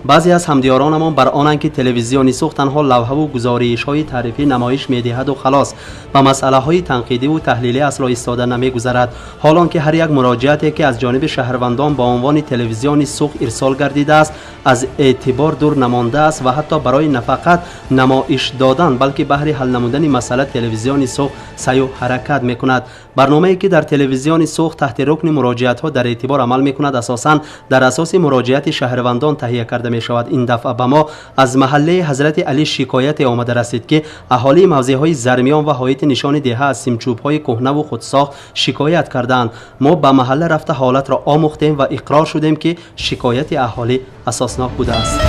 Баъзе аз ҳамдиёронамон бар онанд, ки телевизиони Суғд танҳо лавҳаву гузоришҳои таърифӣ намоиш медиҳаду халос, ба масъалаҳои танқидиву таҳлилӣ асло истода намегузарад. Ҳолон ки ҳар як муроҷиате, ки аз ҷониби шаҳрвандон ба унвони телевизиони Суғд ирсол гардидааст, аз эътибор дур намондааст ва ҳатто барои на фақат намоиш додан, балки баҳри ҳал намудани масъала телевизиони Суғд саъю ҳаракат мекунад. Барномае, ки дар телевизиони Суғд таҳти рукни муроҷиатҳо дар эътибор амал мекунад, асосан дар асоси муроҷиати шаҳрвандон таҳия карда мешавад. Ин дафъа ба мо аз маҳаллаи Ҳазрати Алӣ шикояте омада расид, ки аҳолии мавзеъҳои Зармиён ва ҳоити Нишони деҳа аз симчӯбҳои кӯҳнаву худсохт шикоят кардаанд. Мо ба маҳалла рафта, ҳолатро омӯхтем ва иқрор шудем, ки шикояти аҳолӣ асоснок будааст.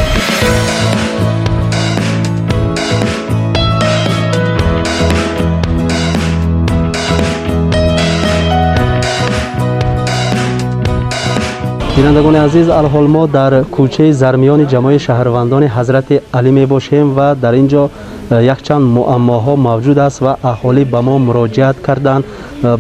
Бинандагони азиз, алҳол мо дар кӯчаи Зармиёни ҷамоаи шаҳрвандони Ҳазрати Алӣ мебошем ва дар ин ҷо якчанд муаммоҳо мавҷуд аст ва аҳолӣ ба мо муроҷиат карданд,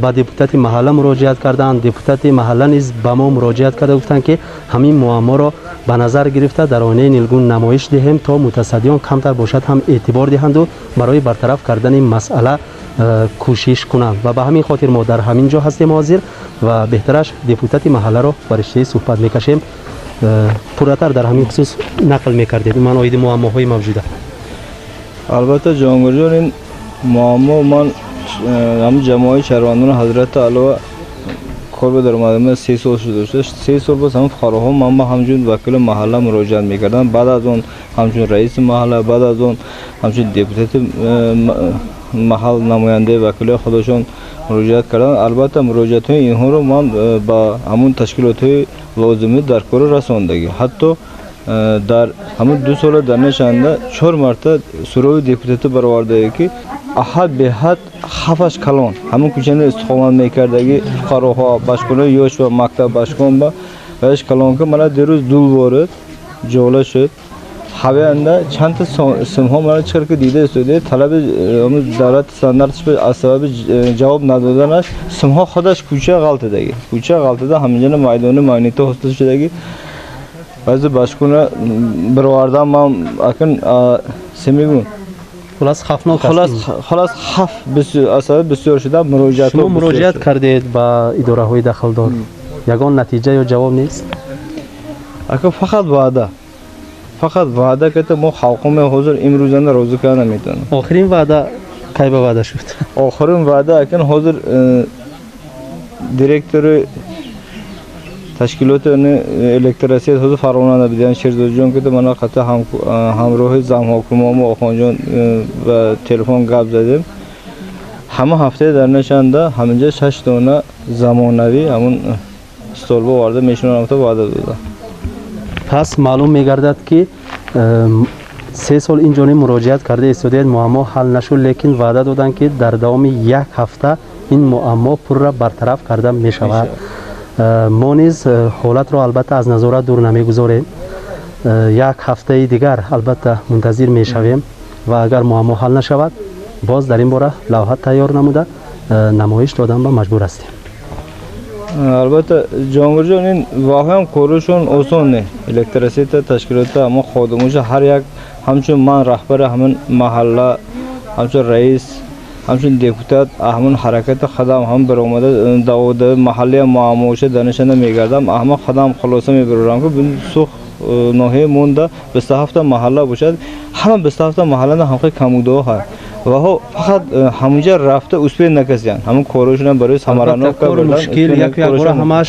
ба депутати маҳалла муроҷиат карданд. Депутати маҳалла низ ба мо муроҷиат карда, гуфтанд, ки ҳамин муамморо ба назар гирифта, дар оинаи нилгун намоиш диҳем, то мутасаддиён камтар бошад ҳам эътибор диҳанду барои бартараф кардани масъала кӯшиш кунанд. Ва ба ҳамин хотир мо дар ҳамин ҷо ҳастем ҳозир ва беҳтараш депутати маҳалларо ба риштаи суҳбат мекашем. Пурратар дар ҳамин хусус нақл мекардед ман оиди муаммоҳои мавҷуда. Албатта, Ҷонгурҷон, ин муаммо ман ҳамин ҷамоаи шаҳрвандони Ҳазрати Алова кор ба даромадам 3 сол шуда. 3 сол боз ҳамин фуқароҳо ман ба ҳамчун вакили маҳалла муроҷиат мекардам, баъд аз он ҳамчун раиси маҳалла, баъд аз он ҳамчун депутати маҳал, намояндаи вакилои худашон муроҷиат карданд. Албатта, муроҷиатҳои инҳоро ман ба ҳамун ташкилотҳои лозимӣ дар кор расондагӣ. Ҳатто дар ҳамун 2 сола дар нишанда чор марта сурови депутатӣ баровардагӣ, ки аҳад беҳад хафаш калон ҳамун кӯчани истиқомат мекардагӣ фуқароҳо, башкунои ёш ва мактаб башкон ба ваяш калон, ки мана дирӯз дул ворид ҷола шуд. Ҳаваянда чандта симҳо мана чиқар, ки дида истода, талаби давлати стандартш аз сабаби ҷавоб надоданаш симҳо худаш кӯча ғалтидагӣ, кӯча ғалтида, ҳаминҷана майдони магнито ҳосил шудагӣ. Баъзе башкуна бировардан ман акн семигун. Хулас, хавфнок. Хулас, хаф аз сабаби бисёр шуда муроҷиат. Шумо муроҷиат кардед ба идораҳои дахлдор, ягон натиҷа ё ҷавоб нест? Ака, фақат ваъда, фақат ваъда карда, мо халқоме ҳозир имрӯзана розӣ карда наметавонем. Охирин ваъда кай ба ваъда шуд? Охирин ваъда акн ҳозир директори ташкилоти электросеть ҳозир Фарғонада бидиан Шерзодҷон кида, мана қата ҳамроҳи замҳокимому Охонҷон ба телефон гап задем. Ҳама ҳафтаи дар нишанда ҳаминҷа шаш дона замонавӣ ҳамун столба оварда мешунонам, то ваъда дода. Пас маълум мегардад, ки 3 сол ин ҷониб муроҷиат карда истодаед, муаммо ҳал нашуд, лекин ваъда доданд, ки дар давоми як ҳафта ин муаммо пурра бартараф карда мешавад. Мо низ ҳолатро албатта аз назорат дур намегузорем. Як ҳафтаи дигар албатта мунтазир мешавем ва агар муаммо ҳал нашавад, боз дар ин бора лавҳа тайёр намуда, намоиш додан ба маҷбур ҳастем. Албатта, Ҷонгурҷон, ин воқеан корушон осон не. Электросета ташкилота ҳамон ходимоша ҳар як ҳамчун ман раҳбари ҳамин маҳалла, ҳамчун раис, ҳамчун депутат, ҳамон ҳаракати хадам ҳам баромада давода маҳаллия муаммоша данишанда мегардам, ҳама хадам хулоса мебарорам, ки Суғд ноҳияи монда 27-та маҳалла бошад, ҳама 27-та маҳаллада ҳамхел камудоҳо ҳаст ваҳо фақат ҳамунҷа рафта успех накарданд ҳамун корошона барои самаранок. Кор мушкил, як якбора ҳамаш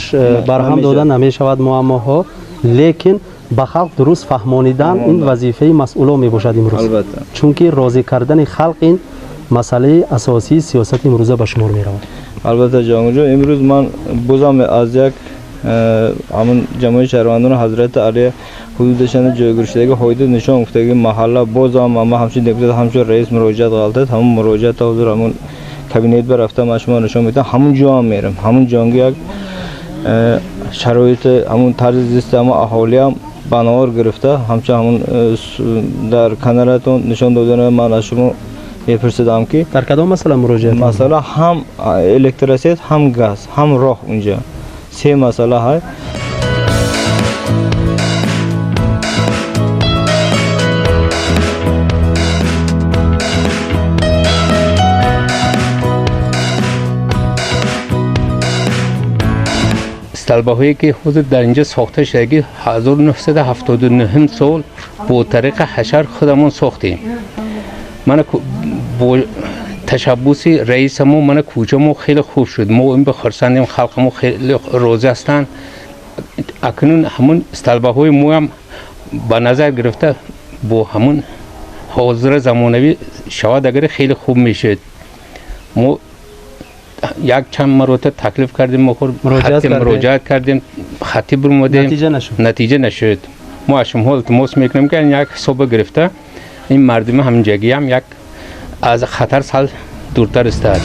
барҳам дода намешавад муаммоҳо, лекин ба халқ дуруст фаҳмонидан ин вазифаи масъулон мебошад имрӯз, чунки розӣ кардани халқ ин масъалаи асосии сиёсати имрӯза ба шумор меравад. Албатта, Ҷонгурҷон, имрӯз ман бозам аз як ҳамун ҷамоаи шаҳрвандони Ҳазрати Алӣ ҳудудашана ҷойгиршудаги ҳоида нишон гуфтаги маҳалла бозам ама ҳамчун депутат, ҳамчун раис муроҷиат ғалтад. Ҳамун муроҷиата ҳозир ҳамун кабинет ба рафта ман шумо нишон медиҳам. Ҳамун ҷо ҳам мерам, ҳамун ҷонги як шароити ҳамун тарзи зисти ҳамун аҳолиам ба навор гирифта, ҳамчун ҳамун дар каналатон нишон додана ман аз шумо мепурсидам, ки Дар кадом масъала муроҷиат? Масъала ҳам электросеть, ҳам газ, ҳам роҳ, унҷа се масъала ҳай. Столбаҳое ки ҳозир дар инҷо сохта шудаги 1979 сол бо тариқи ҳашар худамон сохтем. Мана бо ташаббуси раисамо мана кӯчамо хеле хуб шуд. Мо ин ба хурсандем, халқамо хеле розӣ ҳастанд. Акнун ҳамун столбаҳои моам ба назар гирифта бо ҳамун ҳозира замонавӣ шавад, агар хеле хуб мешуд. Мо як чанд маротиба таклиф кардем, муроҷиат кардем, хатӣ бурмодем, натиҷа нашуд. Мо аз шумо илтимос мекунем, ки як ҳисоба гирифта ин мардуми ҳамҷагиам як аз хатар сал дуртар истад.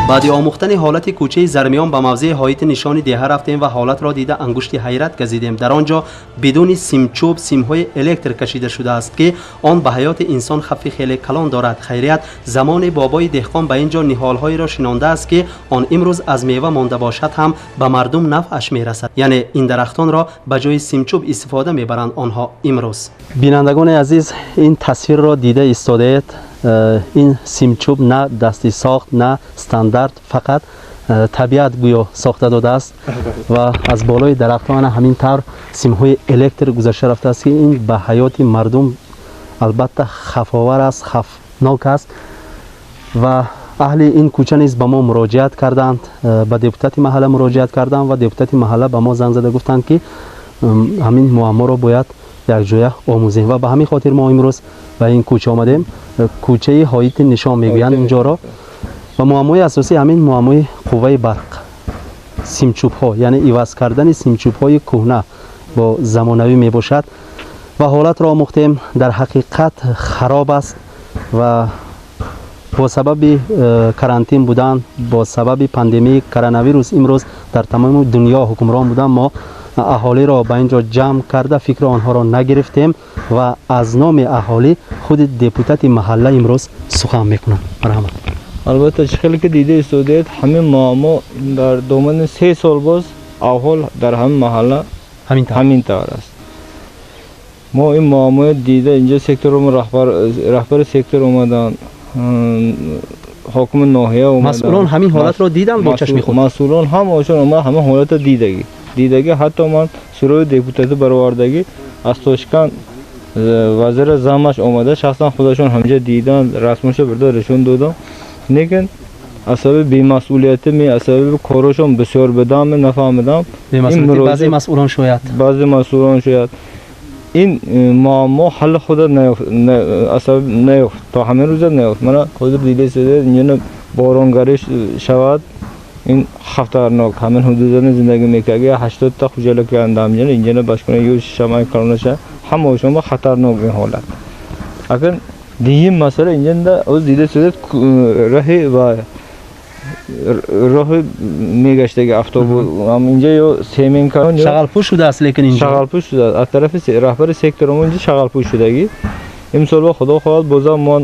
Баъди омӯхтани ҳолати кӯчаи Зармиён ба мавзеи ҳоити нишони деҳа рафтем ва ҳолатро дида ангушти ҳайрат газидем. Дар он ҷо бидуни симчӯб симҳои электр кашида шудааст, ки он ба ҳаёти инсон хавфи хеле калон дорад. Хайрият, замони бобои деҳқон ба ин ҷо ниҳолҳоеро шинондааст, ки он имрӯз аз мева монда бошад ҳам ба мардум нафъаш мерасад. Яъне ин дарахтонро ба ҷои симчӯб истифода мебаранд онҳо имрӯз. Бинандагони азиз, ин тасвирро дида истодаед. Ин симчӯб на дасти сохт, на стандарт, фақат табиат гӯё сохта додааст ва аз болои дарахтҳо ана ҳамин тавр симҳои электр гузашта рафтааст, ки ин ба ҳаёти мардум албатта хавфовар аст, хавфнок аст. Ва аҳли ин кӯча низ ба мо муроҷиат карданд, ба депутати маҳалла муроҷиат карданд ва депутати маҳалла ба мо занг зада гуфтанд, ки ҳамин муамморо бояд якҷоя омӯзем ва ба ҳамин хотир мо имрӯз ба ин кӯча омадем. Кӯчаи ҳоити нишон мегӯянд инҷоро ва муаммои асосӣ ҳамин муаммои қувваи барқ, симчӯбҳо, яъне иваз кардани симчӯбҳои кӯҳна бо замонавӣ мебошад. Ва ҳолатро омӯхтем, дар ҳақиқат хароб аст ва бо сабаби карантин будан, бо сабаби пандемияи коронавирус имрӯз дар тамоми дунё ҳукмрон будан, мо аҳолиро ба ин ҷо ҷамъ карда фикри онҳоро нагирифтем ва аз номи аҳолӣ худи депутати маҳалла имрӯз сухан мекунанд. Марҳамат. Албатта, чӣ хеле ки дида истодаед, ҳамин муаммо дар домани 3 сол боз аҳол дар ҳамин маҳалла ҳамин тавр аст. Мо ин муамморо дида инҷо сектормо раҳбари сектор омаданд, ҳокими ноҳия омаданд. Масъулон ҳамин ҳолатро диданд бо чашми худ? Масъулон ҳамаашон омад, ҳама ҳолатро дидагӣ. Ҳатто ман сурои депутатӣ баровардагӣ аз Тошканд вазира замаш омада, шахсан худашон ҳамҷа диданд, расмашо бурда решон додам. Лекин аз сабаби бемасъулиятӣ, аз сабаби корошон бисёр будам, нафаҳмидам. Баъзе масъулон шояд, баъзе масъулон шояд ин муаммо ҳалли худа наёфт, то ҳамин рӯза наёфт. Мана ҳозир дида истодаед, инҷо боронгарӣ шавад, ин хатарнок. Ҳамин ҳудудани зиндагӣ мекард, 80 та хуҷалик ҳамҷана инҷана башкуна ё шамай калонаша ҳамаашон ба хатарнок ин ҳолат. Акн дигим масъала инҷанда оз дида истодаед, раҳи ва роҳи мегаштаги автобус инҷа ё семенка шағалпӯш шудааст, лекин инҷо шағалпӯш шудааст. Аз тарафи раҳбари сектормо инҷа шағалпӯш шудагӣ. Имсол ба худо хоҳад бозам мо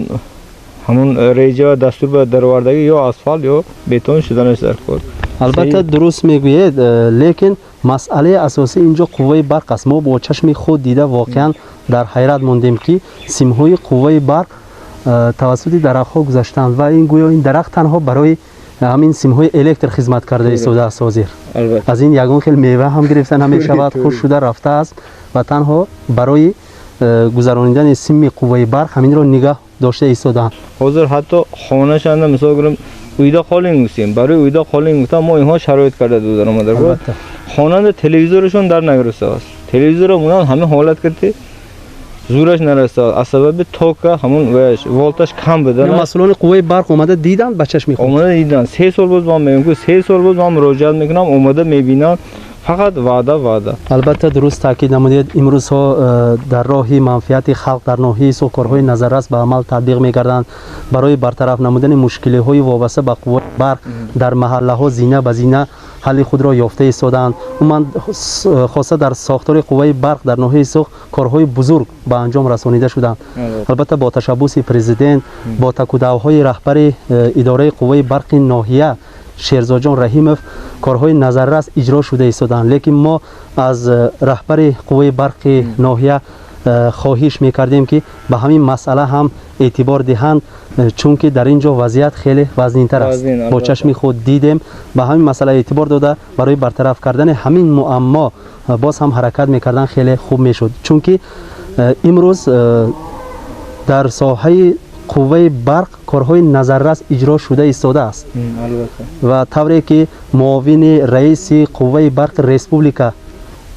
ҳамон реҷа ва дастур ба даровардагӣ ё асфалт ё бетон шуданаш дар кор. Албатта, дуруст мегӯед, лекин масъалаи асосӣ инҷо қувваи барқ аст. Мо бо чашми худ дида воқеан дар ҳайрат мондем, ки симҳои қувваи барқ тавассути дарахтҳо гузаштанд ва ин гӯё ин дарахт танҳо барои ҳамин симҳои электр хизмат карда истодааст. Ҳозир аз ин ягон хел мева ҳам гирифта намешавад, хушк шуда рафтааст ва танҳо барои гузаронидани сими қувваи барқ ҳаминро нигаҳ дошта истодаанд. Ҳозир ҳатто хонашанда мисол гирем, уйда қолин гуфтем, барои уйда қолин гуфтам мо инҳо шароит карда додан омада. Хонанда телевизорашон дар нагирифтааст, телевизорро монанд ҳамин ҳолат кард, зӯраш нарасад аз сабаби тока ҳамон волташ кам будан. Масъулони қувваи барқ омада диданд ба чашми худ? Омада диданд. 3 сол боз ман мегӯям, ки 3 сол боз ман муроҷиат мекунам, омада мебинанд, фақат ваъда ваъда. Албатта, дуруст таъкид намудед. Имрӯзҳо дар роҳи манфиати халқ дар ноҳияи Суғд корҳои назаррас ба амал татбиқ мегарданд. Барои бартараф намудани мушкилиҳои вобаста ба қувваи барқ дар маҳаллаҳо зина ба зина Ҳалли худро ёфта истодаанд. Умуман, хоса дар сохтори қувваи барқ дар ноҳияи Суғд корҳои бузург ба анҷом расонида шуданд. Албатта, бо ташаббуси президент, бо такудавҳои раҳбари идораи қувваи барқи ноҳия Шерзоҷон Раҳимов корҳои назаррас иҷро шуда истодаанд. Лекин мо аз раҳбари қувваи барқи ноҳия хоҳиш мекардем, ки ба ҳамин масъала ҳам эътибор диҳанд, чунки дар ин ҷо вазъият хеле вазнинтар аст. Бо чашми худ дидем. Ба ҳамин масъала эътибор дода, барои бартараф кардани ҳамин муаммо боз ҳам ҳаракат мекардан хеле хуб мешуд, чунки имрӯз дар соҳаи қувваи барқ корҳои назаррас иҷро шуда истодааст. Ва тавре ки муовини раиси қувваи барқи республика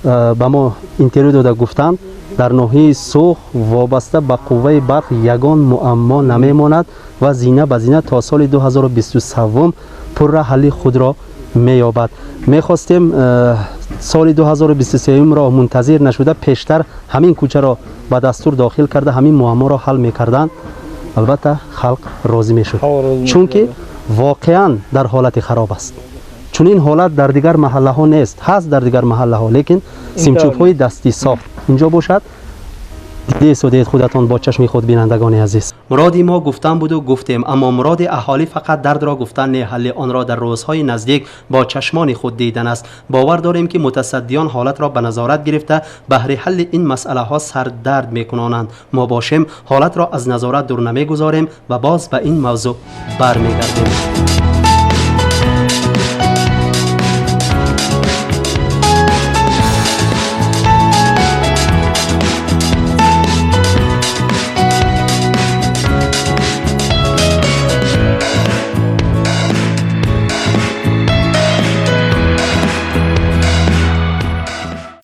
ба мо интервю дода гуфтанд, дар ноҳияи Суғд вобаста ба қувваи барқ ягон муаммо намемонад ва зина ба зина то соли 2023 пурра ҳалли худро меёбад. Мехостем соли 2023-ро мунтазир нашуда, пештар ҳамин кӯчаро ба дастур дохил карда, ҳамин муамморо ҳал мекарданд, албатта, халқ розӣ мешуд, чунки воқеан дар ҳолати хароб аст. Чунин ҳолат дар дигар маҳаллаҳо нест. Ҳаст дар дигар маҳаллаҳо, лекин симчӯбҳои дастӣ сохт. Инҷо бошад, дида истодед худатон бо чашми худ, бинандагони азиз. Муроди мо гуфтан буду гуфтем, аммо муроди аҳолӣ фақат дардро гуфтан не, ҳалли онро дар рӯзҳои наздик бо чашмони худ дидан аст. Бовар дорем, ки мутасаддиён ҳолатро ба назорат гирифта, баҳри ҳалли ин масъалаҳо сардард мекунонанд. Мо бошем, ҳолатро аз назорат дур намегузорем ва боз ба ин мавзӯъ бармегардем.